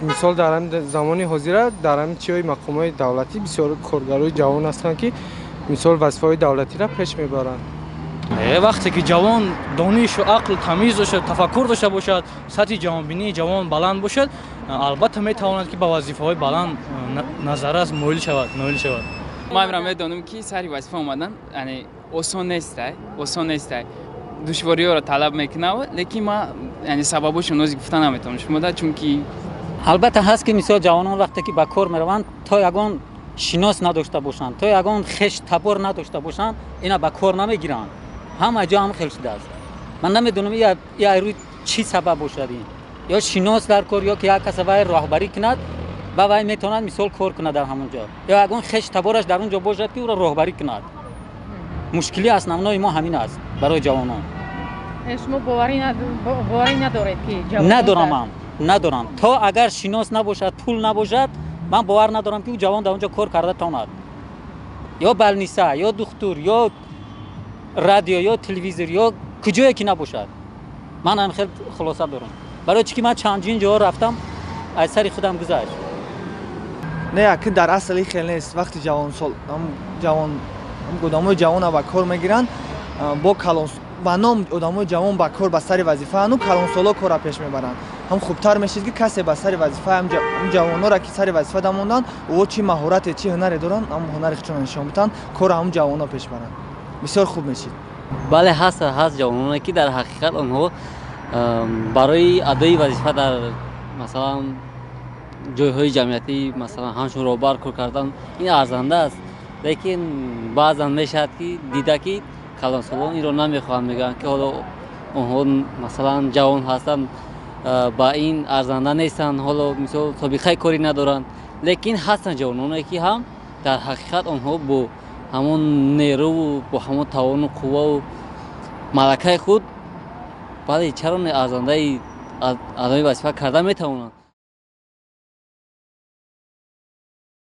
Мисол, дар ҳамин замони ҳозира дар ҳамин чиҳои мақомҳои давлатӣ бисёр коргарои ҷавон ҳастанд, ки мисол вазифаҳои давлатиро пеш мебаранд. Вақте ки ҷавон донишу ақл тамиз дошта, тафаккур дошта бошад, сатҳи ҷаҳонбинии ҷавон баланд бошад, албатта метавонад, ки ба вазифаҳои баланд назаррас моил шавад, ноил шавад. Ман имра медонам, ки сари вазифа омадан яъне осон нестай, осон нестай, душвориҳоро талаб мекунад, лекин ман яъне сабабошро нози гуфта наметавонам шумода, чунки Албатта ҳаст, ки мисол ҷавонон вақте ки ба кор мераванд, то ягон шинос надошта бошанд, то ягон хеш табор надошта бошанд, ина ба кор намегиранд. Ҳама ҷо ҳам хел шудааст. Ман намедонам, я рӯи чӣ сабаб бошад ин. Ё шинос дар кор, ё ки як каса вай роҳбарӣ кунад ва вай метавонад мисол кор кунад дар ҳамон ҷо, ё ягон хеш табораш дар он ҷо бошад, ки ӯро роҳбарӣ кунад. Мушкили основной мо ҳамин аст барои ҷавонон. Шумо боварӣ надоред, ки ҷавонон Надорам, ман надорам. То агар шинос набошад, пул набошад, ман бовар надорам, ки ӯ ҷавон дар он ҷо кор карда тавонад, ё больница, ё духтур, ё радио, ё телевизор, ё куҷое ки набошад. Ман ҳам хел хулоса дорам, барои чӣ ки ман чандин ҷоҳо рафтам, аз сари худам гузашт. Не, аки дар асл ин хел нест. Вақти ҷавонсол, ҷавон, одамои ҷавона ба кор мегиранд, бо калон ба ном одамои ҷавон ба кор, ба сари вазифа, ану калонсоло корра пеш мебаранд. Ҳам хубтар мешид, ки касе ба сари вазифа, ҷавонора ки сари вазифа дамонданд, ӯ чӣ маҳорате, чӣ ҳунаре доранд, ҳам ҳунари худшонро нишон бидиҳанд, корро ҳам ҷавоно пеш баранд, бисёр хуб мешид. Бале, ҳаст, ҳаст ҷавононе, ки дар ҳақиқат онҳо барои адои вазифа дар, масалан, ҷойҳои ҷамъиятӣ, масалан, ҳамчун роҳбар кор кардан, ин арзанда аст. Лекин баъзан мешавад, ки дида, ки калонсолон инро намехоҳанд, мегӯянд, ки ҳоло онҳо, масалан, ҷавон ҳастанд, ба ин арзанда нестанд, ҳоло мисол собиқаи корӣ надоранд. Лекин ҳастанд ҷавононе, ки ҳам дар ҳақиқат онҳо бо ҳамон нерӯву бо ҳамон тавону қувваву малакаи худ, бале, чаро не, арзандаи адои вазифа карда метавонанд.